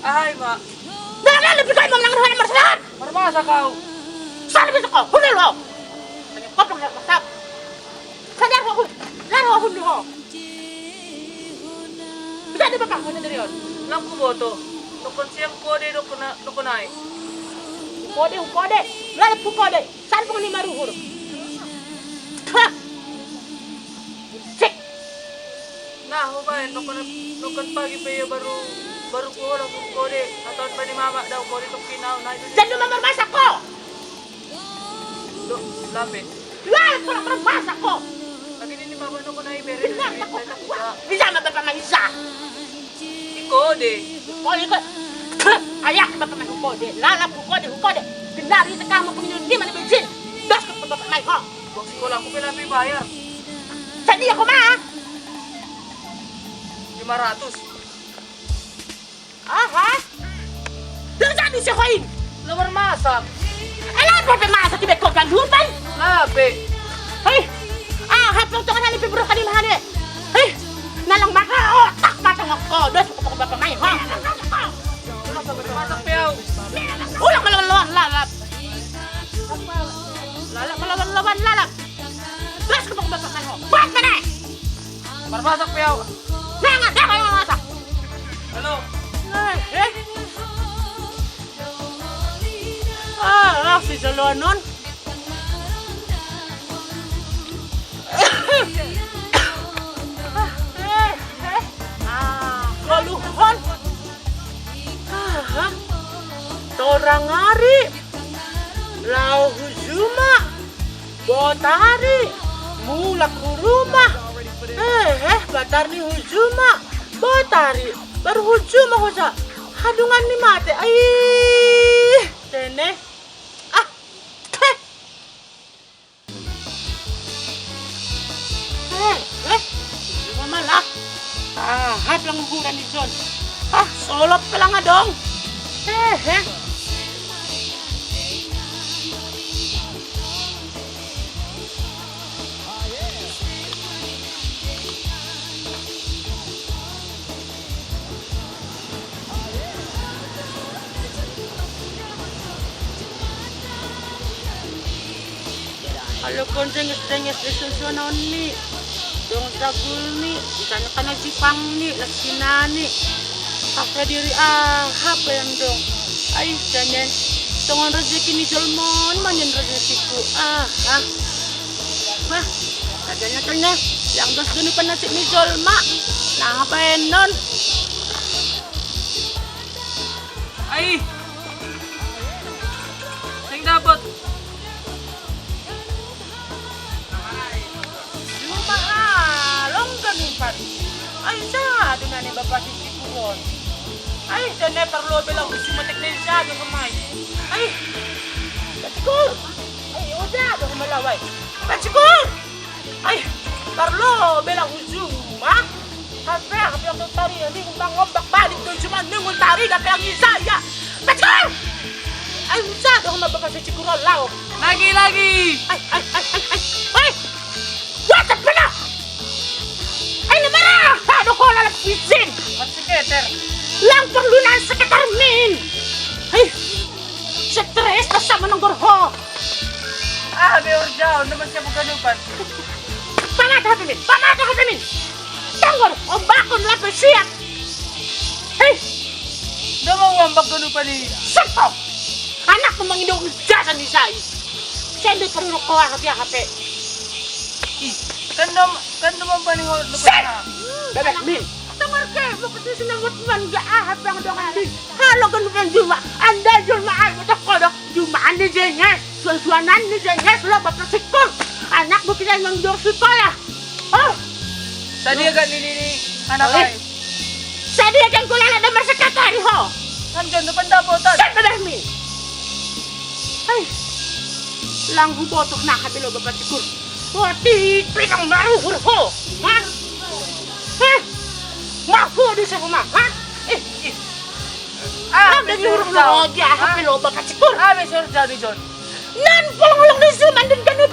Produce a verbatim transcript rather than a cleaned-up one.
Ay, ma. Dahil na, lebih kayo mo nang hana marsahan. Marmasa ka. Saan lebih ko? Hulil ho. Kopong sa pasap. Sadar ho, hun-, sadar ho, hun ho. Bisa di ba pa, ano dari yun? Lang ko boto. Nukon siyang kode, nukon na, nukon ay. Kode, kode. Lalap ko kode. Saan po ni maruhur? Ha! Sik! Na, ho ba, eh, nukon, nukon pagi pa iyo baru, baru ko lang kode. Aton pa ni mama daw, kode itong pinaw na ito. Diyan lumamang masa ko! Do, labi. Lahat ko lang masa ko! Lagi ni mama nukon na iberi. Pinasa ko. Bisa mababa man isa. Ikode. Ikode, ikode. Ayak, mababa man hukode. Lalap hukode, hukode. Pinari sa kamo kung yun, di man ibigin. Dos ko mababa man ho. Boss ko lang ko pinapibayar. Sa niya ko ma. Lima ratus. Aha. Doon sa atin si Hoy. Lawar masak. Alam mo, pe masak, ibe ko galupan. Labi. Hoy. Ah, hapang to ka na ni Pibro ka ni Mahane. Hoy. Nalang maka otak matang ako. Dos ko pa ba pa may ha. Masak piyaw. Ulang malawan-lawan lalap. Lalap malawan-lawan lalap. Dos ko pa ba pa may ha. Buat mana? Marmasak piyaw. Nanga, nanga, nanga, nanga. Hello. Ay, eh. Ah, ah, si Salonon. Ah, eh, eh. Ah, kaluhan. Ah, ha? Torangari. Lao hujuma. Botari. Mulak huruma. Eh, eh, batarni hujuma. Botari. Baru hujuma hoja. Hadungan ni mate. Ay. Tene. Ah. Teh. Eh, eh. Mama lah. Ah, hap lang ukuran ni John. Ah, solop ka lang adong. Eh, eh. Alo kon jenges-jenges di susunon ni. Dong dagul ni, ikan kana Jipang ni, na Cina ni. Apa diri ah, apa yang dong? Ay, jangan. Tongon rezeki ni jolmon, manyan rezekiku. Ah, ah. Wah, kadanya kanya. Yang dos dunu panasik ni jolma. Nah, apa enon? Ay! Sing dapat. Cuma ah, long ganupan. Ay, sa, doon na ni Bapa si Sikuron. Ay, sa ne, parlo belang gusto matik na sa, doon kamay. Ay, Batikor! Ay, uda, doon malaway. Batikor! Ay, parlo belang gusto, ha? Kape, kape ang tari, hindi ko bang ombak balik doon sa mga nungun tari, kape ang isaya. Batikor! Ay, uda, doon mababa sa Sikuron, lao. Lagi, lagi! Ay, ay, ay, ay, ay, ay! What the fuck? Ay, namara! Ano ko lalagpisin? At si Keter? Lang perlu na sa Keter, min! Ay! Sa tres, kasama ng gorho! Ah, may ordaw. Naman siya maganupan. Pamata ka, min! Pamata ka, min! Tanggol! O bakon, lapis siya! Hey! Damang wambag ganupan ni. Sakto! Anak ng mga inuugasan ni Sai! Siyempre, parurok ko, ah, kape, kape. Ih, kandom, kandom ang panihod na. Sit! Bebek, min! Tamar ke, mo kasi sinangot man ga ahap ang dong andi. Halo kan bukan juma, anda juma ay mo tako do. Juma andi jenges, suan-suanan ni jenges, lo bapak sikol. Anak mo pinay mang dong sikol ah. Oh. Tadi agak nilili anak ay. Tadi agak kulala na masakat hari ho. Nandiyan na pandabotan. Sit na dahil min. Ay. Lang hubotok na kabilo bapak sikol. Wati, pinang maruhur ho. Ha? Ha? Mahu di sa rumah, ha? Eh, eh. Ah, ang dami huruf na lagi, ah, kapilo ba ka sikur? Ah, may sir, Johnny John. Nan polong-polong ni Zoom, andun ka ni